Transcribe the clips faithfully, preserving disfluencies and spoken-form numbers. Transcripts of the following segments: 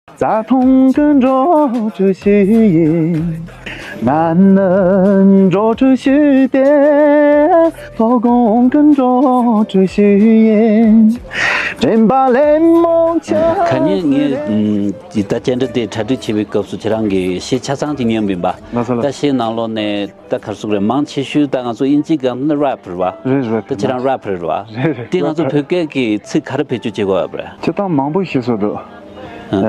རྩྭ་ཐང་གི་འགྲོ་གྲོན་ཞུས་ཡིན། ང་ནི་འགྲོ་གྲོན་ཞུས་ཏེ། ཐོག་ཁང་གི་འགྲོ་གྲོན་ཞུས་ཡིན། དྲན་པ་ལས་མང་ཆེ། ཁ་ཉིན་ངས་ད་བཅར་འདྲི་དེ་གྲ་སྒྲིག་བྱེད་པའི་སྐབས་སུ་ཁྱེད་རང་གིས་གཞས་ཆ་ཚང་ཅིག་ཉན་པ་ཡིན་པ། ལགས་སོ་ལགས་སོ། ད་གཞས་ནང་ལོགས་ནས་ད་ག་རེ་ཟེར་དགོས་རེད། མང་ཆེ་ཤོས་ད་ང་ཚོ་དབྱིན་ཇིའི་སྒང་ནས་རེབ་རེད་བ། རེད་རེད། ད་ཁྱེད་རང་རེབ་རེད་བ། རེད་རེད། དེ་ང་ཚོ་བོད་སྐད་ཀྱི་ཚིག་ག་རེ་བེད་སྤྱོད་བྱེད་དགོས་པ་རེད། སྤྱིར་བཏང་མང་པོ་ཤེས་སོ་འདུག་ཨ། ཨ།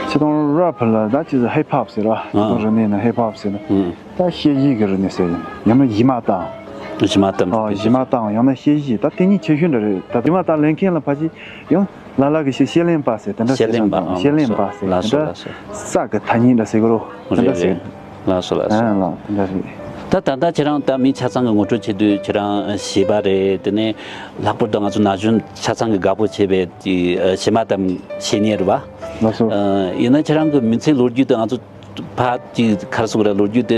སྤྱིར་བཏང་རེབ་ལ་ད་ཅི་ཟེར། ཧིབ་ཧོབ་ཟེར་བ། ཨ། སྤྱིར་བཏང་རིག་གནས་ནང་ཧིབ་ཧོབ་ཟེར་ན། ཨ། ད་གཤེད་གཞས་ཀྱི་རིག་གནས་ཟེར་ཡིན། ཡང་ན་གཞས་མ་གཏམ། གཞས་མ་གཏམ། ཨ། གཞས་མ་གཏམ། ཡང་ན་གཤེད་གཞས། ད་དེ་གཉིས་ཆེ་ཤོས་འདྲ་རེད། ད་གཞས་མ་གཏམ་ལེན་མཁན་ལ་ཕལ་ཆེར་ཡང་ལ་ལ་གི་གཤེད་གཤེད་ལེན་པ་ཟེར་དེ་འདྲ་ཟེར། གཤེད་ལེན་པ། ཨ། གཤེད་ལེན་པ་ཟེར། ལགས་སོ། དེ་འདྲ། ལགས་སོ། ལགས་སོ། ས་གི་ཐ་སྙད་འདྲ་ཟེར་གི་རོ། དེ་འདྲ་ཟེར། རེད་རེད། ལགས་སོ་ལགས་སོ། ཨ་ལགས། དེ་འདྲ་རེད། ད་ད་ལྟ་ཁྱེད་རང་ད་མི་ཆ་ཚང་གི་ངོ་སྤྲོད་བྱེད་དུས་ཁྱེད་རང་གཞས་པ་རེད། དེ་ནས་ལྷག་པར་དུ་ང་ཚོ་ན་གཞོན་ཆ་ཚང་གི་དགའ་པོ་བྱེད་པའི་གཞས་མ་གཏམ་གཤེད་གཞས་རེད་བ། ལགས་སོ། ཡིན་ན་ཁྱེད་རང་གི་མི་ཚེའི་ལོ་རྒྱུས་དེ་ང་ཚོ་ཕར་ཅིག་ག་རེ་ཟེར་དགོས་རེད། ལོ་རྒྱུས་དེ་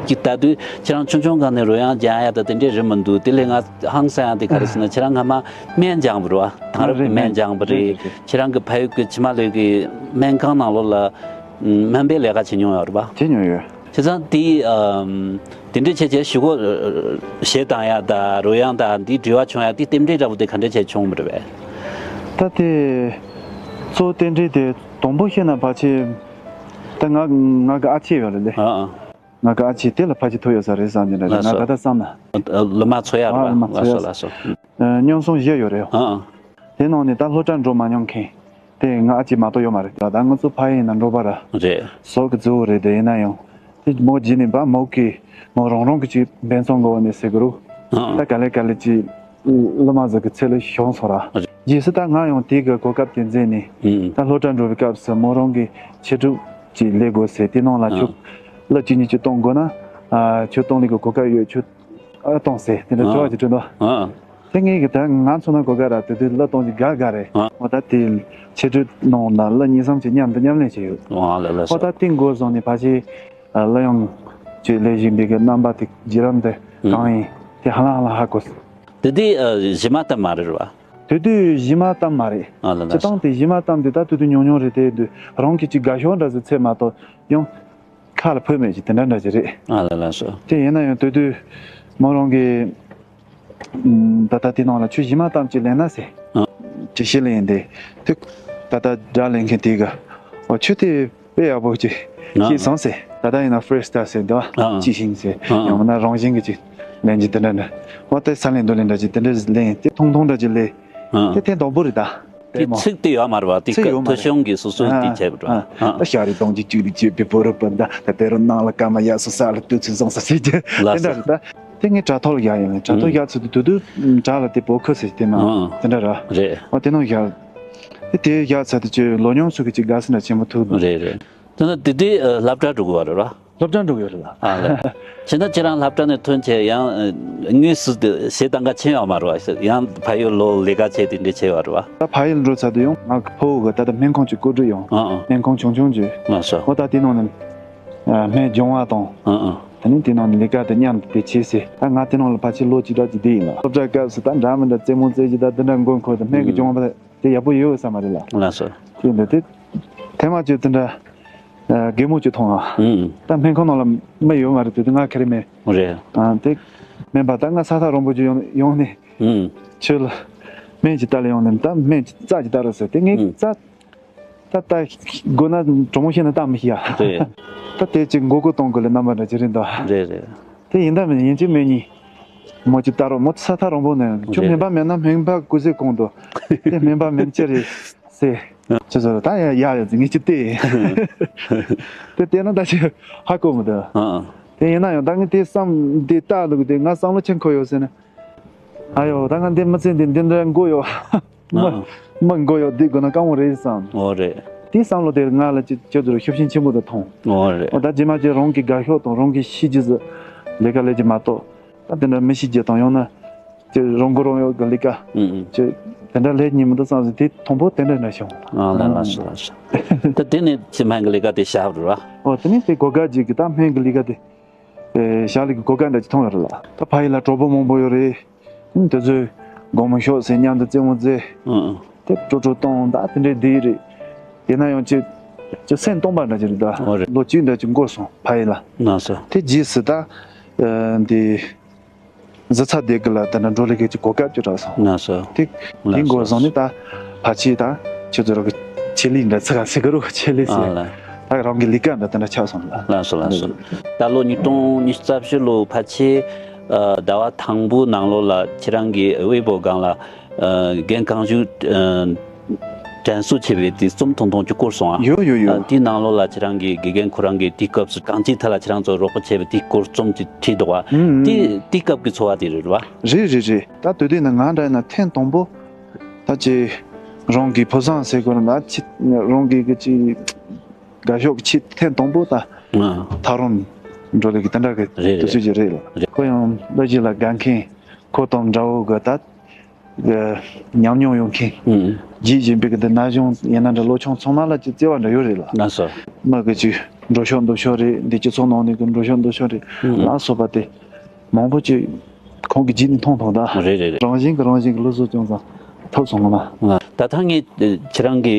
ཅིག་ལྟ་དུས་ཁྱེད་རང་ཆུང་ཆུང་སྒང་ནས་རོལ་དབྱངས་སྦྱང་ཡ་ད་དེ་འདྲས་རེད་མི་འདུག་དེ་ལས་ང་ཧང་སང་ཡ་དེ་ག་རེ་ཟེར་ན། ཁྱེད་རང་སྔ་མ་སྨན་སྦྱངས་པ་རེད་བ། དེང་རབས་ཀྱི་སྨན་སྦྱངས་པ་རེད། རེད་རེད། ཁྱེད་རང་གི་ཕ་ཡུལ་གྱི་ཕྱི་མ་ལོད་ཀྱི་སྨན་ཁང་ནང་ལོགས་ལ་སྨན་པའི་ལས་ཀ་བྱེད་མྱོང་ཡོད་རེད་བ། བྱེད་མྱོང་ཡོད། བྱས་ཙང་དེ་ཨམ། དེ་འདྲས་བྱས་བྱས་ཞུ་གོ། གཞས་བཏང་ཡ་ད་རོལ་དབྱངས་ད་འདི་འབྲེལ་བ་བྱུང་ཡ་དེ་རྟེན་འབྲེལ་འདྲ་པོ་དེ་ག་འདྲས་བྱས་བྱུང་བ་རེད་པས། ད་དེ་གཙོ་བོ་རྟེན་འབྲེལ་དེ་དང་པོ་བཤད་ན་ཕལ་ཆེར་ད་ང་ང་གི་ཨ་ཅེ་ཡོད་རེད་ལེ། ཨ་ཨ། ང་གི་ཨ་ཅེ་དེ་ལ་ཕལ་ཆེར་ཐུག་ཡོད་ས་རེད་བསམ་གྱི་འདྲ་རེད། ལགས་ང་སོ། ད་ལྟ་བསམ་ན། ཨ། སློབ་མ་འཚོ་ཡ། ཨ། རེད་བ། སློབ་མ་འཚོ་ཡ། ལགས་སོ། ལགས་སོ། ཨ། སྙན་སེང་བཞི་ཡོད་རེད། ཨ་ཨ། དེ་ནང་ནས་ད་སློབ་གྲྭ་འགྲོ་མ་མྱོང་མཁན་དེ་ང་ཨ་ཅེ་མ་གཏོགས་ཡོད་མ་རེད། ད་ང་ཚོ་ཕ་ཡུལ་ཡིན་ན་འབྲོག་པ་ར། རེད། ཟོག་གི་རྫི་བོ་རེད། དེ་ཡིན་ན་ཡང་དེ་མོ་བརྗེད་ནས་པ་མོ་གི་མོ་རང་རང་གི་ཅིག་འབེན་ཚོང་དགོས་ནས་ཟེར་གི་རུ། ཨ། ད་ག་ལེ་ག་ལེ་ཅིག་སློབ་མ་ཟིག་གི་ཚད་ལ་ཤོང་སོང་ར། རེད། རྗེས་སུ་ད་ང་ཡང་དེ་གི་གོ་སྐབས་དེ་མཛད་ནས། ཨུ། ད་སློབ་གྲྭ་འགྲོ་བའི་སྐབས་སུ་མོ་རང་གི་ཆེད་སྒྲུབ་ཅིག་ལས་དགོས་ཟེར། དེ་ནང་ལ་ཨ། ཁྱོད་གླུ་གཅིག་གཉིས་ཅིག་གཏོང་དགོས་ན། ཨ། ཁྱོད་གཏོང་ལས་གི་གོ་སྐབས་ཡོད། ཁྱོད་ཨ་གཏོང་ཟེར། དེ་འདྲ་ཨ། བྱ་བ་ཅིག་བསྐྲུན་འདུག་ཨ། དེ་ངས་གི་ད་ང་མཚོན་ན་གོ་སྐབས་ར། དེ་དུས་གླུ་གཏོང་ཅིག་དགའ་དགའ་རེད། ཨ། འོ་ད་དེ་ཆེད་སྒྲུབ་ནང་ལ་གླུ་གཉིས་གསུམ་ཅིག་མཉམ་དུ་མཉམ་ལེན་བྱས་ཡོད། ཨ་ལ་ལ། འོ་ད་དེ་འགོ་བཟུང་ནས་ཕལ་ཆེར་གླུ་དབྱངས་ཀྱི་ལས་བཞིན་པའི་གི་རྣམ་པ་དེ་བརྒྱུད་རིམ་དེ་ཨུ། གང་ཡིན་དེ་ཧ་ལམ་ཧ་ལམ་ཧ་གོ་སོང་། དེ་དུས་ཨ་གཞས་མ་གཏམ་མ་རེད་བ། དེ་དུས་གཞས་མ་གཏམ་མ་རེད། ཨ་ལ་ལ། སྤྱིར་བཏང་དེ་གཞས་མ་གཏམ་དེ་ད་དེ་དུས་ཉུང་ཉུང་རེད། དེ་དུས་རང་གི་ཅིག་དགའ་ཤོས་འདྲ་ཟིག་ཚད་མ་གཏོགས་ཡང་ཁ་ལ་ཕོད་མེད་ཅིག་དེ་འདྲ་འདྲ་ཅིག་རེད། ཨ་ལ་ལ་སོ། དེ་ཡིན་ན་ཡང་དེ་དུས་མོ་རང་གི་ཨམ། ད་ལྟ་དེ་ནང་ལ་ཁྱོད་གཞས་མ་གཏམ་ཅིག་ལེན་ན་ཟེར། ཨ། ཅིག་གཞས་ལེན་ཡིན་དེ། དེ་ད་ལྟ་སྒྲ་ལེན་མཁན་དེ་ག་འོ་ཁྱོད་དེ་དཔེ་ཡག་པོ་ཅིག་ཨ། ཤེས་སོང་ཟེར། ད་ལྟ་ཡིན་ན་ཧྥི་རི་སི་ཊལ་ཟེར་འདུག་ཨ། ཨ། ཅི་ཞིག་ཟེར། ཨ། ཡང་ན་རང་བཞིན་གྱི་ཅིག་ལེན་གྱི་དེ་འདྲ་འདྲ། འོ་དེ་ས་ལེན་རྡོ་ལེན་འདྲ་ཅིག་དེ་འདྲ་ལེན་དེ་ཐུང་ཐུང་འདྲ་ཅིག་ལེན། ཨ། དེ་དེ་དང་པོ་རེད་ད། དེ་དེ་མོ་ཚིག་དེ་ཡོད་མ་རེད་བ། དེ་ཚིག་ཡོད་མ་ཐོ་རེད། གཞུང་གི་སོ་སོ་ཨ། དེ་བྱས་པ་རེད་བ། ཨ། ཨ། ད་ཤ་རི་གདོང་གི་བཅུད་ལ་བཅོས་པའི་བོ་རུ་པ་འདྲ། ད་དེ་རུ་ནང་ལ་སྐར་མ་ཡག་སོ་ས་ལ་ལྟོས་ཚུལ་བཟང་ས་ཟེར་གྱི། ལགས་དེ་འདྲ་སོ། རེད་ད། དེ་ངས་དྲ་ཐོག་ལ་བཞག་ཡིན། དྲ་ཐོག་ཨུ། བཞག་ཚུལ་དེ་དུས་དུས་དྲ་ལ་དེ་བོད་ཁུལ་ཟེར་དེ་ནང་ཨུ། དེ་འདྲ་ར། རེད། འོ་དེ་ནང་བཞག་དེ་དེ་བཞག་ཚར་དུས་ཅི་ལོ་ཉུང་སུ་གི་ཅིག་དགའ་ས་འདྲ་ཆེན་པོ་ཐུག་འདུག་རེད་རེད། དེ་ན་དེ་དུས་ཨ་སློབ་གྲྭ་འགྲོ་དགོས་པ་རེད་ར། སློབ་གྲྭ་འགྲོ་གི་ཡོད་རེད་ལ། ཨ་ལས། བྱས་ན་ཁྱེད་རང་སློབ་གྲྭ་ནས་ཐོན་བྱས་ཡང་ཨ་དངོས་སུ་དེ་གཞས་གཏོང་ག་ཕྱིན་ཡོད་མ་རེད་བ། ཡང་ཕ་ཡུལ་ལོག་ལས་ཀ་བྱས་དེ་འདྲས་བྱས་ཡོད་རེད་བ། ད་ཕ་ཡུལ་འགྲོ་ཚར་དུས་ཡང་ང་གི་ཕུ་བོ་གི་ད་ལྟ་སྨན་ཁང་ཅིག་བཀོད་སྒྲིག་ཡོང་། ཨ་ཨ། སྨན་ཁང་ཆུང་ཆུང་ཅིག་ལགས་སོ། འོ་ད་དེ་ནང་ནས་ཨ་སྨན་སྦྱོང་བ་དང་། ཨ་ཨ། དེ་ནས་དེ་ནང་ནས་ལས་ཀ་དེ་མཉམ་དུ་དེ་བྱས་ཟེར། ད་ང་དེ་ནང་ལ་ཕལ་ཆེར་ལོ་གཅིག་འདྲ་ཅིག་བསྡད་ཡིན་ལ། སློབ་གྲྭའི་སྐབས་སུ་ད་འདྲ་མི་འདྲ་རྩེད་མོ་རྩེ་རྒྱུ་ད་དེ་འདྲ་མགོ་འཁོར་དུས་སྨན་གྱི་ཨུ་སྦྱོང་བ་དེ་ཡག་པོ་ཡོད་བསམ་པ་རེད་ལ། ལགས་སོ། དེ་འདྲ་དེ་ཐེངས་མ་གཅིག་དེ་འདྲ་ཨ་རྒན་མོ་གཅིག་མཐོང་ང་། ཨུ། ད་སྨན་ཁང་ནང་ལ་མི་ཡོད་མ་རེད། དེ་དུས་ང་ཁེར་མེད། རེད། ཨ་དེ་སྨན་པ་ད་ང་ས་ཐག་རིང་པོ་ཅིག་ཡོང་ཡོང་ནས། ཨུ། ཁྱོད་ལ་སྨན་ཅིག་ལྟ་ལ་ཡོང་ནས་ད་སྨན་ཅིག་རྩ་ཅིག་ལྟ་རོགས་ཟེར། དེ་ངས་ཨུ། རྩ་ད་ལྟ་དགོས་ན་དྲང་མོ་བཤད་ན་ལྟ་མི་ཤེས་ཡ། རེད། ད་དེ་ཅིག་མགོ་སྐོར་གཏོང་དགོས་ལ་རྣམ་པ་འདྲ་ཅིག་རེད་འདུག་རེད་རེད། དེ་ཡིན་ད་མིན་ཡིན་གཅིག་མིན་གཉིས། མོ་ཅིག་ལྟ་རོགས། མོ་ས་ཐག་རིང་པོ་ནས་ཁྱོད་རེད། སྨན་པ་མེད་ན་སྨན་པ་སྐུ་ཚེ་གང་འདུག་དེ་སྨན་པ་མིན་ཅི་རེད་ཟེར། ཨ། ཁྱོད་ཚོ་ད་ཡ་ཡ་ཡ་ཟེར་ངས་ཅི་བལྟས། དེ་བལྟས་ན་ད་ཅིག་ཧ་གོ་མི་འདུག་ཨ་ཨ། དེ་ཡིན་ན་ཡང་ད་ངས་དེ་བསམ་དེ་ལྟ་ལུགས་དེ་ང་བསམ་བློ་ཆེན་འཁོར་ཡོད་ཟེར་ན། ཨ་ཡོ་ད་ང་འདི་མི་ཚེ་འདི་འདི་འདྲ་མགོ་ཡོ། མི་ཨ། མི་མགོ་ཡོ་འདི་དགོས་ན་དཀའ་མོ་རེད་བསམ། འོ་རེད། དེའི་བསམ་བློ་དེ་ང་ལ་ཅི་ཅི་ཟེར་ཤུགས་རྐྱེན་ཆེན་པོ་དུ་ཐོངས། འོ་རེད། འོ་ད་རྗེས་མ་ཅི་རང་གི་དགའ་ཤོས་དང་རང་གི་ཤེས་རྒྱུ་ཟིག་ལས་ཀ་ལས་ཀྱི་མ་གཏོགས་ད་དེ་འདྲ་མི་ཤེས་རྒྱུ་དང་ཡང་ན་ཅི་རང་མགོ་རང་ཡོད་གི་ལས་ཀ་ཨུ་ཨུ། ཅི་དེ་འདྲ་ལས་ཉིན་མི་འདུག་བསམ་ཟིག་དེ་དང་པོ་དེ་འདྲ་འདྲ་བྱུང་། ཨ་ལ་ལ་སོ་ལ་སོ། ད་དེ་ནས་ཅི་སྨན་གི་ལས་ཀ་དེ་བྱ་བ་རེད་བ། འོ་དེ་ནས་དེ་གོ་སྐབས་ཅིག་གི་ད་སྨན་གི་ལས་ཀ་དེ། ཨེ་ཞག་ལས་ཀྱི་གོ་སྐབས་འདྲ་ཅིག་མཐོང་ཡོད་རེད་ལ། ད་ཕ་ཡུལ་ལ་གྲོགས་པོ་མང་པོ་ཡོད་རེད། དེ་ཚོས་དགོང་མོ་ཤོག་ཟེར་མཉམ་དུ་རྩེད་མོ་རྩེ། ཨང་ཨང་། དེ་ཀྲོ་ཀྲོ་གཏོང་ད་དེ་འདྲའི་བསྡད་རེད། ཡིན་ན་ཡང་ཅི་ཅི་སེམས་སྟོང་པ་འདྲ་ཅིག་རེད་ད། འོ་རེད། ལོ་གཅིག་འདྲ་ཅིག་འགོར་སོང་ཕ་ཡུལ་ལ། ལགས་སོ། དེ་རྗེས་སུ་ད་ཨ་འདི་གཟི་ཚ་སྡེ་དགེ་ལ་ད་ནི་འགྲོ་ལས་ཀའི་ཅིག་གོ་སྐབས་ཅིག་རག་སོང་། ལགས་སོ། དེ་ལགས་དེ་འགོར་སོ་སོང་ནས་ད་ཕལ་ཆེར་ད་ཁྱེད་ཚོ་རང་གི་ཆེད་ལས་འདྲ་ཚིག་ག་ཚིག་གི་རོགས་ཆེད་ལས་ཨ་ཟེར། ལ། ད་རང་གི་ལས་ཀ་འདྲ་དེ་འདྲ་ཆགས་སོང་ལ། ལགས་སོ་ལགས་སོ། ད་ལོ་ཉིས་སྟོང་ཉི་ཤུ་རྩ་བཞི་ལོ་ཕལ་ཆེར་ཨ་ཟླ་བ་དང་པོའི་ནང་ལོགས་ལ་ཁྱེད་རང་གི་ཝེ་པོ་སྒང་ལ་ཨ་རྒན་གངས་ཅན་ཨ་དྲན་གསོ་བྱས་པའི་དེ་རྩོམ་ཐུང་ཐུང་ཅིག་བསྐུར་སོང་ཨ། ཡོད་ཡོད་ཡོད། ཨ་དེའི་ནང་ལོགས་ལ་ཁྱེད་རང་གི་དགེ་རྒན་ཁོ་རང་གིས་དེའི་སྐབས་སུ་གངས་ཅན་ཐད་ལ་ཁྱེད་རང་ཚོ་རོགས་པ་བྱས་པའི་དེའི་སྐོར་རྩོམ་ཅིག་བྲིས་འདུག་བ། ཨུམ་ཨུམ། དེ་དེའི་སྐབས་ཀྱི་ཚོར་བ་དེ་རེད་བ། རེད་རེད་རེད། ད་དུས་དེ་ནི་ང་འདྲ་ཡིན་ན་ཐེངས་དང་པོ་ད་ཅི་རང་གི་ཕོ་བཟང་ཟེར་དགོས་ན་ཅི་རང་གི་གི་ཅི་དགའ་ཕྱོགས་ཀྱི་ཆེད་ཐེངས་དང་པོ་ད་ཨ་ཐག་རིང་འགྲོ་ལས་ཀྱི་དེ་འདྲ་གི་རེད་དུས་ཚོད་ཅིག་རེད་ལ། རེད། ཁོ་ཡང་སློབ་གཞི་ལ་དགའ་མཁན་ཁོ་དང་འདྲ་བོ་གི་ད་ཉམས་མྱོང་ཡོད་མཁན། ཨུ། རྗེས་བཞིན་པའི་གི་འདི་ན་གཞོན་ཡིན་ན་འདྲ་ལོ་ཆུང་ཚང་མ་ལ་ཅིག་བརྩེ་བ་འདྲ་ཡོད་རེད་ལ། ལགས་སོ། མི་གི་ཅིག་འགྲོ་ཕྱོགས་འདུག་ཕྱོགས་རེད། འདི་སྤྱི་ཚོགས་ནང་ནས་གི་འགྲོ་ཕྱོགས་འདུག་ཕྱོགས་རེད། ཨུ། ལ་སོགས་པ་དེ་མང་པོ་ཅིག་ཁོང་གི་རྗེས་ནས་མཐོང་མཐོང་ད། རེད་རེད་རེད། རང་བཞིན་གི་རང་བཞིན་གི་བློ་གཟུ་ཅུང་ཙམ་ཐོབ་སོང་ང་ལ། ད་ཐེངས་ངས་ཁྱེད་རང་གི་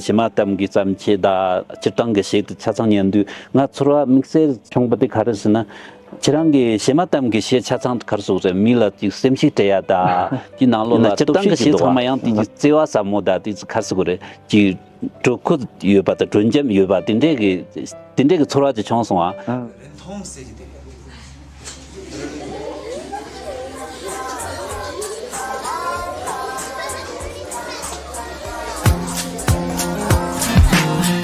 ཞི་མ་གཏམ་གྱི་བརྩམས་ཆོས་དང་སྤྱིར་བཏང་གི་གཞས་དེ་ཆ་ཚང་ཉན་དུས་ང་ཚོར་བ་དམིགས་བསལ་བྱུང་བ་དེ་ག་རེ་ཟེར་ན། ཁྱེད་རང་གི་ཞི་མ་གཏམ་གྱི་གཞས་ཆ་ཚང་ག་རེ་ཟེར་དགོས་རེད། མི་ལ་ཅིག་སེམས་ཤུགས་སྤྲད་ཡ་དང་དེའི་ནང་ལོགས་ལ་སྤྱིར་བཏང་གི་གཞས་ཚང་མ་ཡང་དེ་ཅིག་བརྩེ་བ་ཟབ་མོ་དང་དེ་ཅིག་ག་རེ་ཟེར་དགོས་རེད། ཅིག་དྲོད་ཁོལ་ཡོད་པ་དང་དྲོད་འཇམ་ཡོད་པ་དེ་འདྲས་ཀྱི་དེ་འདྲས་ཀྱི་ཚོར་བ་ཅིག་བྱུང་སོང་ཨ། ཨ། རིན་ཐང་ཟེར་གྱི་དེ།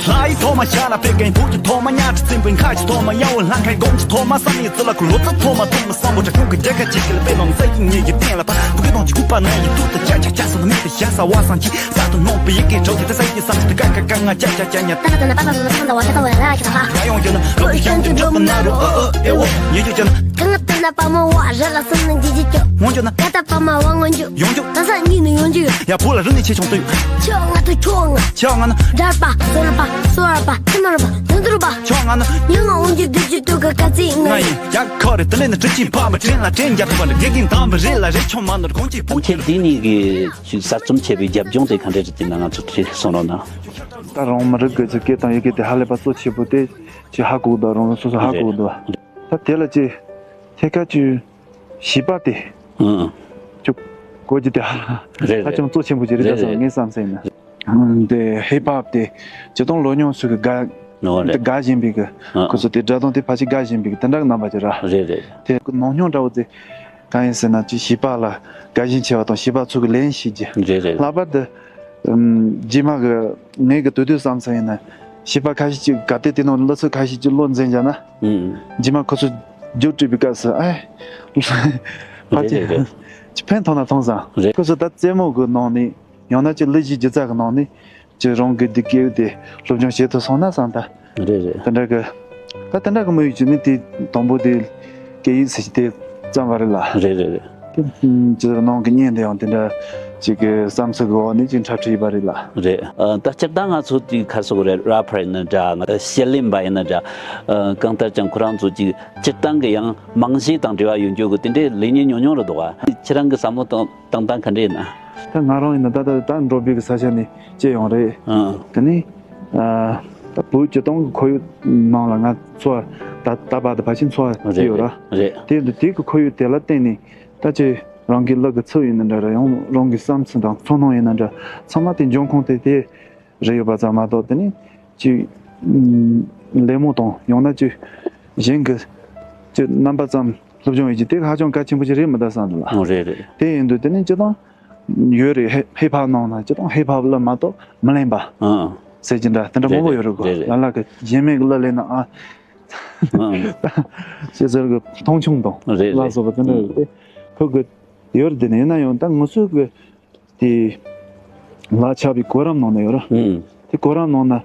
ལྷ་ཡི་ཐོག་མ་ཤ་ལ་པད་ཀན་བུ་གི་ཐོག་མ་ཉ་ཁྲི་བཙན་པོའི་ཁ་གི་ཐོག་མ་ཡ་བོ་ལྷ་ཁའི་དགོང་གི་ཐོག་མ་བསམ་ཡི་ཙི་ལ་ཁུ་ལོ་ཙི་ཐོག་མ་ཐོག་མ་བསམ་པོ་དྲ་ཁུང་གི་རྒྱལ་ཁ་ཅིག་གི་ལ་པད་ལོང་ས་ཡི་ཉེ་གི་སྟེང་ལ་ཕ་བུ་གི་དོང་གི་ཁུག་པ་ན་ཡི་ཏུ་ཏུ་ཅ་ཅ་ཅ་ས་ནི་མི་དེ་ཤ་ས་བ་སང་ཅི་ས་དུ་ནོང་པི་ཡི་གི་གྲོགས་གི་དེ་ས་ཡི་བསམ་ཅི་དུ་ཀ་ཀ་ཀ་ང་ཅ་ཅ་ཅ་ཉ་ཏ་ཏ་ཏ་ན་པ་པ་སོ་ན་སང་ད་བ་ཤ་ཏ་བ་ཡ་ར་ཤ་ཧ། ང་ཡོང་རྒྱུ་ན་ལོ་ཡི་ཤང་གི་འགྲོ་གི་ན་རུ་ཨ་ཨ་ཨེ་འོ་ཉེ་རྒྱུ་ཅན། གང་ལྟར་ན་པ་མ་བ་ར་ལ་སོང་ན་འཇི་འཇི་ཀྱོ། ངོ་འཇོ་ན། ཀ་ཏ་པ་མ་བ་ངོ་འཇོ། ཡོང་འཇོ། ད་ས་གཉིས་ནི་ཡོང་འཇོ་ཡོད། ཡ་བུ་ལ་རི་ནི་ཆེ་ཆུང་ཏུ་ཡོད། ཆོ་ང་ཏུ་ཆོ་ང་། ཆོ་ང་ན། འདྲ་པ་སོ་ར་པ་སོ་ར་པ་ཐི་མ་ར་པ་དུ་དུ་ར་པ། ཆོ་ང་ན། ཉི་ང་འོང་འཇོ་དུ་ཅི་ཏུ་ག་ཀ་ཙི་ང་ཡིན། ཡ་ཁོ་རེ་དི་ལེ་ནི་ཏི་ཅི་ཕ་མ་དྲན་ལ་དྲན་རྒྱ་ཐུ་བ་རེ་དགེ་རྒན་དམ་པ་རེ་ལ་རེ་ཆོ་མ་ནོར་གོང་ཅི་བུ་ཁྱེད་འདི་ནི་གི་ཅིག་གསར་རྩོམ་བྱས་པའི་རྒྱབ་ལྗོངས་དེ་ག་འདྲས་རེད་དེ་ན་ང་ཚོ་དྲི་སོང་རོགས་གནང་། ད་རང་མི་རིགས་ཀྱི་ཅིག་སྐད་དང་ཡི་གེ་དེ་ཧ་ལས་པ་གཙོ་ཆེ་པོ་དེ་ཅིག་ཧ་གོ་གི་འདུག་རང་རང་སོ་སོ་ཧ་གོ་གི་འདུག་ད་དེ་ལ་ཅིག་ཐད་ཀ་ཅིག་བྱིས་པ་དེ་ཨང་། ཅིག་གོ་རྒྱུ་དེ་ཧ་རེད་ཧ་ཅང་གཙོ་ཆེན་པོ་ཅིག་རེད་ད་རེད་བསམ་རེད། ངས་བསམ་སེམས་ན། དེ་ཧིབ་ཧོབ་དེ་སྤྱིར་བཏང་ལོ་ཉུང་ཚོས་གི་དགའ་ཨོ་རེད། དེ་དགའ་བཞིན་པའི་གི་ཨང་། ཁོ་ཚོ་དེ་སྒྲ་གདངས་དེ་ཕལ་ཆེར་དགའ་བཞིན་པའི་གི་དེ་འདྲ་གི་རྣམ་པ་ཅིག་ར། རེད་རེད། དེ་ནང་སྙིང་འདྲ་བོ་དེ་གང་ཡིན་ཟེར་ན་ཅིག་བྱིས་པ་ལ་དགའ་ཞེན་ཆེ་བ་དང་བྱིས་པ་ཚོ་གི་ལན་ཤེས་རྒྱུ། རེད་རེད། ལྷག་པར་དུ་ཨམ། རྗེས་མ་གི་ངས་གི་དུས་དུས་བསམ་ཚུལ་ཡིན་ན་བྱིས་པ་ཁ་ཤས་ཅིག་ག་དེ་དེ་ནང་སློབ་ཚོགས་ཁ་ཤས་ཅིག་བློ་འཛིན་བྱས་ན། ཨང་། རྗེས་མ་ཁོ་ཚོ་རྒྱུགས་སྤྲད་པའི་སྐབས་སུ་ཨེ། ཕལ་ཆེར་རེད་རེད། ཅིག་ཕན་ཐོགས་ན་ཐོངས་བསམ། རེད། ཁོ་ཚོ་ད་རྩེད་མོ་གི་ནང་ནས་ཡང་ན་ཅིག་གླུ་གཞས་སྒྱུ་རྩལ་གི་ནང་ནས་ཅིག་རང་གི་འདི་སྐད་དེ་སློབ་སྦྱོང་བྱེད་ཐུབ་སོང་ན་བསམ་ད། རེད་རེད། དེ་འདྲ་གི། ད་དེ་འདྲ་གི་དམིགས་ཡུལ་ཅིག་ནི་དེ་དང་པོ་དེ་སྐད་ཡིག་ཟེར་གྱི་དེ་བརྩམས་པ་རེད་ལ། རེད་རེད་རེད། དེ་ཅིག་ནང་གི་བརྙན་དེ་ཡང་དེ་འདྲ་ཅིག་གི་བསམ་ཚུལ་གི་འོག་ནས་ཅིག་འཁྲབ་ཁྲིད་ཡིན་པ་རེད་ལ། རེད། ཨ། ད་སྤྱིར་བཏང་ང་ཚོ་དེ་ག་རེ་ཟེར་དགོས་རེད། རེ་པར་ཡིན་ན་འདྲ། ང་ཚོ་གཞས་ལེན་པ་ཡིན་ན་འདྲ། ཨ། གང་ལྟར་ཀྱང་ཁོ་རང་ཚོ་ཅིག་སྤྱིར་བཏང་གི་ཡང་རྨང་གཞི་དང་འབྲེལ་བ་ཡོད་རྒྱུ་གི་དེ་འདྲའི་ལས་ཉིན་ཉུང་ཉུང་རེད་འདུག་ག་ཁྱེད་རང་གི་བསམ་བློ་བཏང་བཏང་སྟངས་ག་འདྲ་ཡིན་ན། ད་ང་རང་ཡིན་ན་ད་ལྟ་ད་འགྲོ་བའི་གི་ས་ཆ་ནས་སྐྱེས་ཡོང་རེད། ཨང་། དེ་ནས་ཨ། ད་བོད་སྤྱི་བཏང་གི་ཁོར་ཡུག་ནང་ལ་ང་འཚོ་བ་ད་ད་བར་དུ་ཕལ་ཆེར་འཚོ་བ་རེད་སྐྱེས་ཡོད་ར། རེད། དེ་དེ་གི་ཁོར་ཡུག་དེ་ལ་བརྟེན་ནས་ད་ཅི་རང་གི་ལག་གི་ཚུགས་ཡིན་ན་འདྲ་ར། ཡང་རང་གི་བསམ་ཚུལ་དང་ཚོར་སྣང་ཡིན་ན་འདྲ། ཚང་མ་དེ་འབྱུང་ཁུངས་དེ་དེ་རེད་ཡོད་པ་ཙམ་མ་གཏོགས། དེ་ནས་ཅི་ལད་མོ་དང་ཡང་ན་ཅི་གཞན་གི་ཅི་རྣམ་པ་ཙམ་སློབ་སྦྱོང་ཡོད་ཀྱི་དེ་ཧ་ཅང་གལ་ཆེན་པོ་ཞིག་རེད་མི་གདའ་བསམ་འདུག་ལ། ཨོ་རེད་རེད། དེ་ཡིན་དུས་དེ་ནས་སྤྱི་བཏང་ཡོད་རེད། ཧི་ཧིབ་ཧོབ་ནང་ན་སྤྱི་བཏང་ཧིབ་ཧོབ་གླུ་མ་གཏོགས་མི་ལེན་པ་ཨང་ཟེར་གྱི་འདྲ་དེ་འདྲ་མང་པོ་ཡོད་རེད་གོ། རེད་རེད། ལ་ལ་གི་གཞན་མེད་གི་གླུ་ལེན་ན་ཨ། ཨང་ཅི་ཟེར་གི་མཐོང་ཆུང་དང་རེད་རེད། ལ་སོགས་པ་དེ་འདྲ་ཡོད་དེ་ཁོ་གི་ཡོད་རེད། དེ་ནས་ཡིན་ན་ཡང་ད་ང་ཚོ་གི་དེ་ལ་ཆགས་པའི་གོ་རིམ་ནང་ན་ཡོད་ར། ཨང་། དེ་གོ་རིམ་ནང་ན་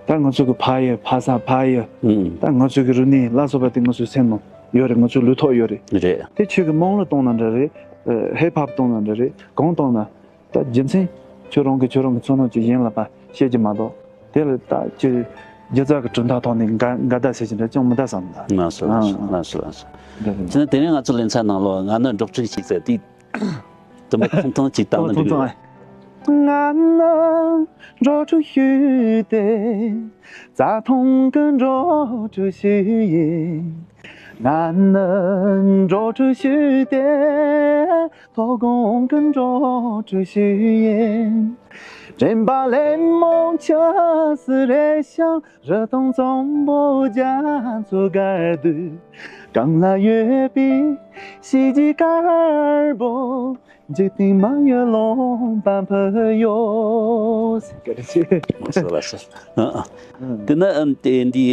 ད་ང་ཚོ་གི་ཕ་ཡུལ་ཕ་ས་ཕ་ཡུལ་ཨང་། ད་ང་ཚོ་གི་རིག་གནས་ལ་སོགས་པ་དེ་ང་ཚོའི་སེམས་ནང་ཡོད་རེད། ང་ཚོའི་ལུས་ཐོག་ཡོད་རེད། རེད། དེ་ཁྱོད་ཀྱི་དམངས་གླུ་གཏོང་ན་འདྲ་རེད། ཨ། ཧིབ་ཧོབ་གཏོང་ན་འདྲ་རེད། གང་གཏོང་ན་ད་རྒྱུ་མཚན་ཁྱོད་རང་གི་ཁྱོད་རང་གི་ཚོར་སྣང་ཅིག་གཞན་ལ་ཕར་བཤད་ཀྱི་མ་གཏོགས་དེ་ལ་ད་ཅི་སྒྱུ་རྩལ་གྱི་གྲུབ་མཐའ་ཐོག་ནས་འགལ་འགལ་ཟླ་ཟེར་གྱི་འདྲ་ཅང་མི་གདའ་བསམ་ད། ལགས་སོ་ལགས་སོ་ཨང་། ལགས་སོ་ལགས་སོ། འདི་རེད། དེ་ནས་དེ་རིང་ང་ཚོ་ལེ་ཚན་ནང་ལོགས་ང་ནི་འབྲོག་ཕྲུག་ཅིག་ཟེར་དེ། དུམ་བུ་ཐུང་ཐུང་ཅིག་བཏང་ན་ཐུང་འགྲིག་ཐུང་གི། ཨ། ང་ནི་འགྲོ་དྲུག་ཤུལ་ཏེ། རྩྭ་ཐང་གི་འགྲོ་དྲུག་ཤུལ་ཡིན། ང་ནི་འགྲོ་དྲུག་ཤུལ་ཏེ། མཐོ་སྒང་གི་འགྲོ་དྲུག་ཤུལ་ཡིན། དྲན་པ་ལས་མང་ཆེ་སུ་རེད་ཤག་རི་དྭགས་གཙང་པོ་རྒྱ་མཚོ་སྒར་དུ། གངས་ལ་ཡོད་པའི་གཤིས་ཀྱི་དཀར་པོ། འཇིག་རྟེན་མ་ཡི་ལུང་པ་འཕུར་ཡོད། བཀའ་དྲིན་ཆེ། ལགས་སོ། ལགས་སོ། ཨ་ཨ། དེ་ན་ཨམ་དེ་འདི་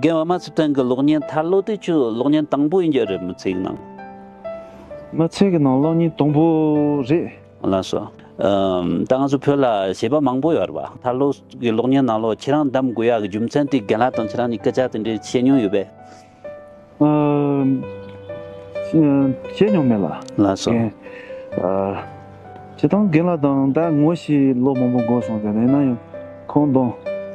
རྒན་པདྨ་ཚེ་བརྟན་གྱི་གློག་བརྙན་ཐར་ལོ་དེ་ཁྱོད་གློག་བརྙན་དང་པོ་ཡིན་རྒྱུ་རེད། མི་ཚེ་གི་ནང་། མི་ཚེ་གི་ནང་གློག་བརྙན་དང་པོ་རེད། ལགས་སོ། ཨམ་ད་ང་ཚོ་བོད་ལ་བྱེད་པ་མང་པོ་ཡོད་རེད་པ། ཐར་ལོ་གི་གློག་བརྙན་ནང་ལོགས་ཁྱེད་རང་འདེམས་དགོས་ཡག་གི་རྒྱུ་མཚན་དེ་རྒན་ལགས་དང་ཁྱེད་རང་གཉིས་སྐད་ཆ་དེ་འདྲའི་བཤད་མྱོང་ཡོད་པས། ཨ། བཤད་མྱོང་མེད་ལ། ལགས་སོ། རྒན། ཨ། སྤྱིར་བཏང་རྒན་ལགས་དང་ད་ངོ་ཤེས་ལོ་མང་པོ་འགོར་སོང་ཟེར། ཡིན་ན་ཡང་ཁོང་དང་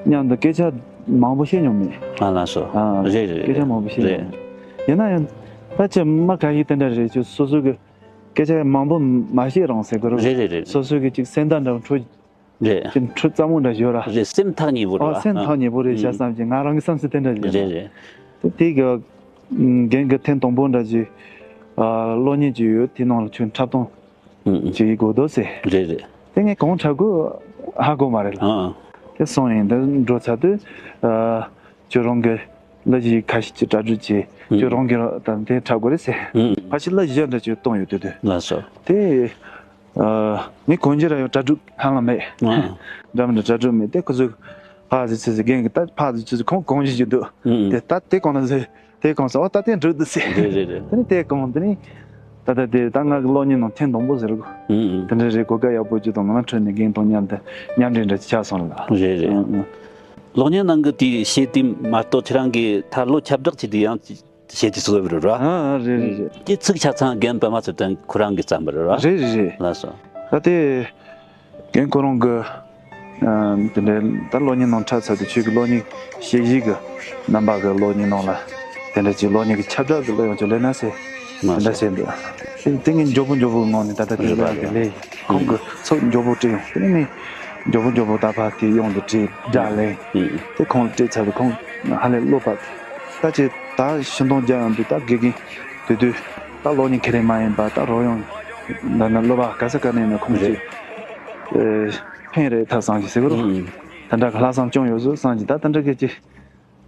མཉམ་དུ་སྐད་ཆ་མང་པོ་བཤད་མྱོང་མེད། ཨ། ལགས་སོ། ཨ། རེད་རེད། སྐད་ཆ་རེད་མང་པོ་བཤད་མྱོང་རེད། མེད། ཡིན་ན་ཡང་ད་ཅི་མ་ག་ཡིག་དེ་འདྲ་རེད། ཅིག་སོ་སོ་གི་སྐད་ཆ་མང་པོ་མ་བཤད་རང་ཟེར་དགོས་རེད། རེད་རེད་རེད། སོ་སོ་གི་ཅིག་སེམས་ཐག་འདྲ་འཕྲོ། རེད། ཅིག་འཕྲོ་སླ་མོ་འདྲ་ཡོད་ར། རེད། སེམས་ཐག་ཉེ་པོ་རེད། ཨ། པ། སེམས་ཐག་ཉེ་པོ་རེད་ཤག་བསམ་གྱི་ང་རང་གི་བསམ་ཚུལ་དེ་འདྲ་ཞིག་རེད། རེད་རེད། དེ་དེ་གི་རྒན་གྱི་ཐེངས་དང་པོ་འདྲ་ཅིག་ཨ། གློག་བརྙན་ཅིག་ཡོད། དེ་ནང་ལ་ཁྱོད་འཁྲབ་སྟོན་ཅིག་ཡེད་དགོས་འདུག་ཟེར། རེད་རེད། དེ་ངས་གང་འཁྲབ་དགོས་ཧ་གོ་མ་རེད་ལ། ཨ། དེ་སོང་ཡིན། དེ་འགྲོ་ཚར་དུས་ཨ། ཁྱོད་རང་གི་གླུ་གཞས་ཁ་ཤས་ཅིག་གྲ་སྒྲིག་བྱས། ཨུ། ཁྱོད་རང་གིས་ད་དེ་འཁྲབ་དགོས་རེད་ཟེར། ཨུ། ཕལ་ཆེར་གླུ་གཞས་འདྲ་ཅིག་བཏང་ཡོད་དུས་དུས། ལགས་སོ། དེ་ཨ། ངས་གང་ཅི་ར་ཡང་གྲ་སྒྲིག་ཧ་ལམ་མེད། ཨ། འདྲ་མི་འདྲ་གྲ་སྒྲིག་མེད། དེ་ཁོ་ཚོས་ཕར་ཟིག་ཚུར་ཟིག་རྒན་གྱིས་ད་ཕར་ཟིག་ཚུར་ཟིག་ཁོང་གང་ཞིག་རྒྱུ་འདུག་ཨུ། དེ་ད་དེ་གང་ན་ཟེར། དེ་གང་ཟེར། ཨོ་ད་དེ་འགྲིག་འདུག་ཟེར། རེད་རེད་རེད། དེ་ནས་དེ་གང་དེ་ནས་ད་ད་དེ་ད་ང་གི་གློག་བརྙན་ནང་ཐེངས་དང་པོ་ཟེར་གོ། ཨུ་ཨུ། དེ་འདྲ་རེད། གོ་སྐབས་ཡག་པོ་ཅིག་དང་ནང་ཁྲོད་ནས་རྒན་དང་མཉམ་དུ་མཉམ་འབྲེལ་འདྲ་ཅིག་ཆགས་སོང་ལ། རེད་རེད། ཨུ་ཨུ། གློག་བརྙན་ནང་གི་དེ་བྱས་དེ་མ་གཏོགས་ཁྱེད་རང་གིས་ཐར་ལོ་ཁྱབ་བསྒྲགས་བྱས་དེ་ཡང་བྱས་དེ་བཟོས་པ་རེད་ར། ཨ་ཨ་རེད་རེད་རེད། དེ་ཚིག་ཆ་ཚང་རྒན་པདྨ་ཚེ་བརྟན་ཁོ་རང་གིས་བརྩམས་པ་རེད་ར། རེད་རེད་རེད། ལགས་སོ། ད་དེ་རྒན་ཁོ་རང་གི་ཨ། དེ་འདྲའི་ད་གློག་བརྙན་ནང་འཁྲབ་ཚར་དུས་ཁྱོད་ཀྱི་གློག་བརྙན་གཞས་གཞས་ཀྱི་རྣམ་པ་གི་གློག་བརྙན་ནང་ལ་དེ་འདྲ་ཅིག་གློག་བརྙན་གྱི་ཁྱབ་བསྒྲགས་ཀྱི་གླུ་ཡང་ཅིག་ལེན་ན་ཟེར། མ་དེ་འདྲ་ཟད། བྱས་འདུག་དེ་དེ་ངས་མགྱོགས་པོ་མགྱོགས་པོའི་ངང་ནས་ད་ལྟ་དེ་རེད་པ་ལོན་གྱི་རེད། ལས་ཁོང་གི་ཚིག་མགྱོགས་པོ་བྲིས་ཡོང་། དེ་ནས་ངས་མགྱོགས་པོ་མགྱོགས་པོ་ད་ཕར་དེ་གཡོན་དུ་བྲིས་སྒྲ་ལེན། ཨུ། དེ་ཁོང་ལ་སྤྲད་ཚར་དུས་ཁོང་ཧ་ལས་བློ་བབས། ད་ཅིག་ད་ཤིང་སྡོང་རྒྱག་ཡོང་དུས་ད་དགེ་རྒན་དེ་དུས་ད་གློག་བརྙན་མཁས་རིགས་མ་ཡིན་པ་ད་རོལ་དབྱངས་འདྲ་ན་བློ་བབས་ག་ས་ག་ནས་ན་ཁོང་ཅིག་རེད། ཨེ། ཕན་རེད་ད་བསམ་གྱི་ཟེར་གི་རོ། ཨུ། དེ་འདྲ་གི་ལྷག་བསམ་བཅངས་ཡོད་ཟོ་བསམ་གྱི། ད་དེ་འདྲ་གི་ཅིག་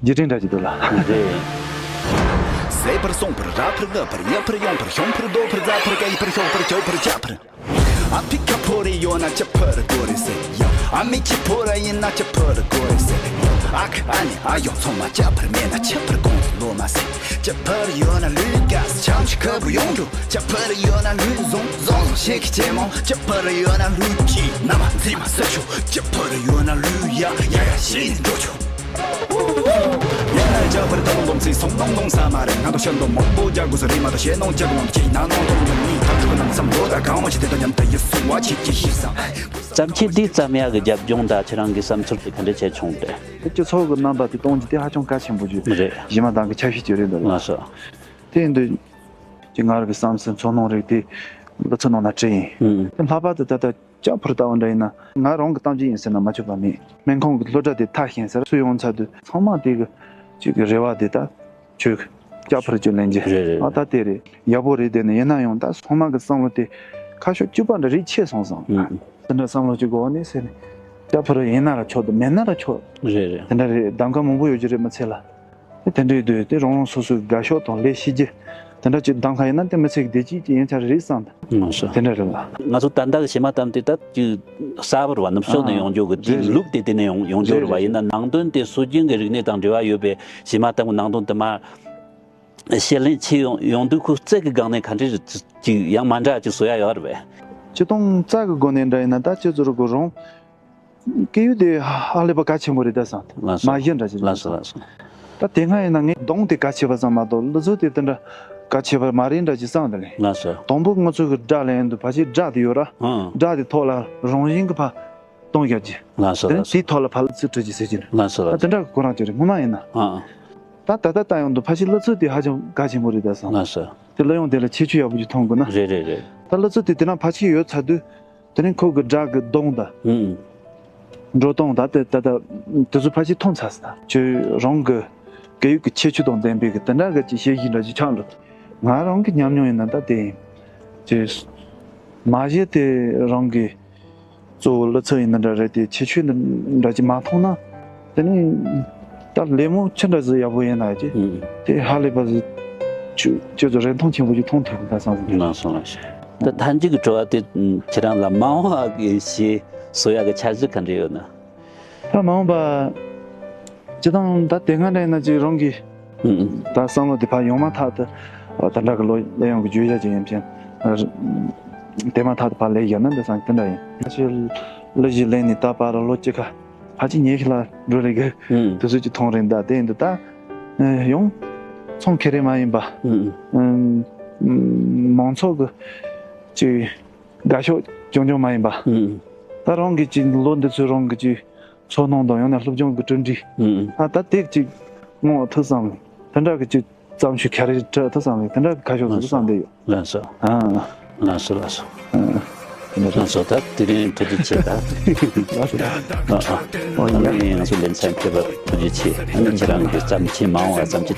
རྗེས་དྲན་འདྲ་ཅིག་འདུག་ལ། རེད། ཟད་པར་སོང་བར་ར་ཕར་ང་ཕར་ཡ་ཕར་ཡོང་ཕར་ཤོང་ཕར་རྡོ་ཕར་རྫ་ཕར་ཀ་ཡི་ཕར་ཤོག་ཕར་ཅོ་ཕར་ཅ་ཕར། ཨ་ཕི་ཁ་ཕོ་རེ་ཡོད་ན་ཅི་ཕར་དགོས་རེད་ཟེར་ཡ། ཨ་མི་ཁྱི་ཕོ་ར་ཡིན་ན་ཅི་ཕར་དགོས་རེད་ཟེར་ཡ། ཨ་ཁ་ཨ་ནི་ཨ་ཡོང་ཚང་མ་ཅི་ཕར་མེད་ན་ཅི་ཕར་གོང་དུ་ལོ་མ་ཟེར། ཅི་ཕར་ཡོད་ན་ལུས་དཀའ་ས་ཆམ་ཞིག་ཁ་བུ་ཡོང་འགྲོ། ཅི་ཕར་ཡོད་ན་ལུས་བཟང་བཟང་བཟང་ཞིག་གི་ཆེ་མོ། ཅི་ཕར་ཡོད་ན་ལུས་ཀྱི་ན་མ་འཛིན་མ་ཟེར་ཤོག་ཅི་ཕར་ཡོད་ན་ལུས་ཡ་ཡ་ཡ་ཞེས་ནས་འགྲོ་ཆོག་ཡ་ལ་ཅག་པར་ད་ལོང་ལོང་ཚེ་སོང་ལོང་ལོང་ས་མ་རེད། ང་དང་ཤ་འདོ་མང་པོ་རྒྱག་དགོས་ས་རེད་མ་གཏོགས་ཞེ་ནོང་ཅག་ལོང་ཅིག་ན་ནོང་ལོང་ལོང་ནི་ཐག་ཆོད་ནམ་བསམ་འགྲོ་ད་གང་བ་ཞིག་དེ་དང་མཉམ་དུ་ཡི་སུ་བ་ཆེ་ཀྱི་ཤི་ས། བརྩམས་ཆོས་འདི་བརྩམས་ཡག་གི་རྒྱབ་ལྗོངས་དང་ཁྱེད་རང་གི་བསམ་ཚུལ་དེ་ག་འདྲ་བྱས་བྱུང་སྟེ། སྤྱི་ཚོགས་ཀྱི་རྣམ་པ་དེ་གཏོང་རྒྱུ་དེ་ཧ་ཅང་གལ་ཆེན་པོ་ཅིག་རེད། གཞི་མ་དང་གི་ཆ་ཤས་ཅིག་རེད་འདུག་ལགས་སོ། དེ་ཡིན་དུས་ཀྱི་ང་རང་གི་བསམ་ཚུལ་ཚོར་སྣང་རིགས་དེ་གླུ་ཚིག་ནང་ན་བྲིས་ཡིན། ཨུ། དེ་ལྷག་པར་དུ་ད་ལྟ་ལྕགས་ཕུར་ལྟ་བུ་འདྲ་ཡིན་ན་ང་རང་གི་གཏམ་རྒྱུད་ཡིན་ཟེར་ན་མ་ཆོག་པ་མེད། སྨན་ཁང་གི་སློབ་གྲྭ་དེ་མཐར་ཕྱིན་ཟེར་སུ་ཡོང་ཚར་དུས་ཚང་མ་དེ་གི་ཅིག་གི་རེ་བ་དེ་ད་ཁྱོད་ཀྱི་ལྕགས་ཕུར་ཅིག་ལེན་རྒྱུ། རེད་རེད། ཨ་ད་དེ་རེད། ཡག་པོ་རེད། དེ་ནི་ཡིན་ན་ཡང་ད་ཚང་མ་གི་བསམ་བློ་དེ་ཁ་ཕྱོགས་གཅིག་པ་འདྲ་རེད་ཆེ་སོང་ཙང་། ཨུ། དེ་འདྲ་བསམ་བློ་གཅིག་གི་འོག་ནས་ཟེར་ནས་ལྕགས་ཕུར་ཡིན་ན་ར་ཆོག་འདུག་མེད་ན་ར་ཆོག་རེད་རེད། དེ་འདྲ་རེད། གདམ་ག་མང་པོ་ཡོད་རྒྱུ་རེད་མི་ཚེ་ལ། དེ་འདྲའི་དུས་དེ་རང་རང་སོ་སོའི་དགའ་ཕྱོགས་དང་ལས་ཤེས་རྒྱུ་དེ་འདྲ་ཅིག་གདམ་ཁ་ཡིན་ན་དེ་མི་ཚེ་གི་བདེ་སྐྱིད་ཅིག་ཡིན་ཚར་རེད་བསམ། ང་ཚོ་དེ་འདྲ་རེད་ལ། ང་ཚོ་ད་ལྟ་གི་བྱེ་མ་གཏམ་དེ་ད་ཅིག་གསར་པ་རེད་བ། ནུབ་ཕྱོགས་ནས་ཡོང་རྒྱུ་གི་དེ་ལུགས་དེ་དེ་ནས་ཡོང་ཡོང་རྒྱུ་རེད་བ། ཡིན་ན་ནང་དོན་དེ་སྲོལ་རྒྱུན་གྱི་རིག་གནས་དང་འབྲེལ་བ་ཡོད་པའི་བྱེ་མ་གཏམ་གྱི་ནང་དོན་དེ་མར་བཤད་ལེན་བྱེད་ཡོང་ཡོང་དུས་ཁོ་རྩལ་གྱི་སྒང་ནས་ག་འདྲས་ཅིག་ཡང་མ་འདྲ་ཅིག་བཟོ་ཡ་ཡོད་རེད་བས། སྤྱིར་བཏང་རྩལ་གྱི་སྒོ་ནས་འདྲ་ཡིན་ན་ད་ཁྱེད་ཚོ་རུ་གོ་རང་སྐད་ཡིག་དེ་ཧ་ལས་པ་གལ་ཆེན་པོ་རེད་ད་བསམ། ལགས་སོ། མ་གཞི་འདྲ་ཞིག་ལགས་སོ་ལགས་སོ། ད་དེ་སྔ་ཡིན་ན་ངས་གདངས་དེ་གལ་ཆེ་བ་ཙམ་མ་གཏོགས་གླུ་ཚིག་དེ་དེ་འདྲ་གལ་ཆེ་བ་མ་རེད་འདྲ་ཞིག་བསམ་དེ་ལས། ལགས་སོ། དང་པོ་ང་ཚོ་གི་སྒྲ་ལེན་དུས་ཕལ་ཆེར་སྒྲ་དེ་ཡོད་ར། ཨང་། སྒྲ་དེ་ཐོག་ལ་རང་བཞིན་གྱི་ཕར་གཏོང་བཞག་རྒྱུ། ལགས་སོ་དེ་ལགས་སོ། དེའི་ཐོག་ལ་ཕར་གླུ་ཚིག་བྲི་རྒྱུ་ཟེར་རྒྱུ་རེད། ལགས་སོ་ད་ལགས་སོ། དེ་འདྲ་གི་ཁོ་རང་ཅིག་རེད། སྔོན་མ་ཡིན་ན། ཨང་། ད་ད་ལྟ་ལྟ་ཡོང་དུས་ཕལ་ཆེར་གླུ་ཚིག་དེ་ཧ་ཅང་གལ་ཆེན་པོ་རེད་ད་བསམ། ལགས་སོ། དེ་གླུ་དབྱངས་དེ་ལ་ཁྱད་ཆོས་ཡག་པོ་ཅིག་མཐོང་དགོས་ན། རེད་རེད་རེད། ད་གླུ་ཚིག་དེ་དེ་ན་ཕལ་ཆེར་ཡོད་ཚར་དུས། དེ་ནས་ཁོ་གི་སྒྲ་གི་གདངས་དང་། ཧུམ། འགྲོ་སྟངས་དང་དེ་ད་ལྟ་དེ་ཚོ་ཕལ་ཆེར་མཐོང་ཚར་སོང་། ཁྱོད་རང་གི་སྐད་ཡིག་གི་ཁྱད་ཆོས་དང་ལྡན་པའི་གི་དེ་འདྲ་གི་ཅིག་བཤད་གཞི་འདྲ་ཅིག་ཆགས་འགྲོ། ང་རང་གི་ཉམས་མྱོང་ཡིན་ན་ད་དེ་ཡིན། ཅེས། མ་གཞི་དེ་རང་གི་གཙོ་བོ་བློ་ཚོད་ཡིན་ན་འདྲ་རེད་དེ། ཁྱད་ཆོས་འདི་འདྲ་ཅིག་མ་མཐོང་ན་དེ་ནི་ད་ལད་མོ་ཅི་འདྲ་ཟིག་ཡག་པོ་ཡིན་ན་ཅི། ཨུ། དེ་ཧ་ལས་པ་ཟིག་ཁྱོད་ཁྱོད་ཚོ་རིན་ཐང་ཆེན་པོ་ཅིག་མཐོང་ཐུབ་ད་བསམ་སོང་། ལགས་སོ་ལགས་སོ། ད་མཐའ་མཇུག་གི་དྲི་བ་དེ་ཁྱེད་རང་ལ་མ་འོངས་པ་གི་ཞེས་གསོ་ཡག་གི་འཆར་གཞི་ག་འདྲ་ཡོད་ན། ད་མ་འོངས་པ་སྤྱི་བཏང་ད་དེ་སྔ་འདྲ་ཡིན་ན་ཅིག་རང་གི་ཨུ་ཨུ། ད་བསམ་བློ་དེ་ཕར་ཡོང་མ་ཐག་ཏུ་ད་འདྲ་གི་ལོ་གླེང་ཡོང་གི་བརྗོད་བྱ་ཅིག་ཡིན་ཕྱིན། དེ་མ་ཐག་ཏུ་ཕར་ལས་བཞག་ན་འདི་སང་དེ་འདྲ་ཡིན། ང་ཚོས་གླུ་གཞས་ལེན་ནས་ད་བར་ལོ་གཅིག་ཁ་ཕལ་ཆེར་ཉི་ཤུ་ལ་འགྲོ་རེ་གི་ཨུ། དུས་ཚོད་ཅིག་མཐོང་རེད། ད་དེ་ཡིན་དུས་ད་ཡང་ཚོང་ཁེ་རེ་མ་ཡིན་པ། ཨུ་ཨུ། མང་ཚོགས་ཀྱི་ཅིག་དགའ་ཕྱོགས་ཅུང་ཅུང་མ་ཡིན་པ། ཨུ་ཨུ། ད་རང་གི་ཅིག་ལོ་འདི་ཚོའི་རང་གི་ཅིག་ཚོར་སྣང་དང་ཡང་ན་སློབ་སྦྱོང་གི་གྲུབ་འབྲས། ཨུ་ཨུ། ད་ད་དེ་ཅིག་མངོན་ཐུབ་བསམ། དེ་འདྲ་གི་ཅིག་བརྩམས་ཆོས་ག་རེ་འབྲི་ཐུབ་བསམ་ལེ། དེ་འདྲ་གི་ཁ་ཕྱོགས་སུ་བསམ་བསྡད་ཡོད། ལགས་སོ། ཨ། ལགས་སོ་ལགས་སོ། ཨ། དེ་འདྲ་ལགས་སོ། ད་དེ་རིང་ཐུགས་རྗེ་ཆེ་ད། ཨ་ཨ། ཨོ་ཡ། ང་ཚོ་ལེ་ཚན་ཕེབས་པར་ཐུགས་རྗེ་ཆེ། ཨ་ནི་ཁྱེད་རང་གི་བརྩམས་ཆོས་མ་འོངས་པ་བརྩམས་ཆོས།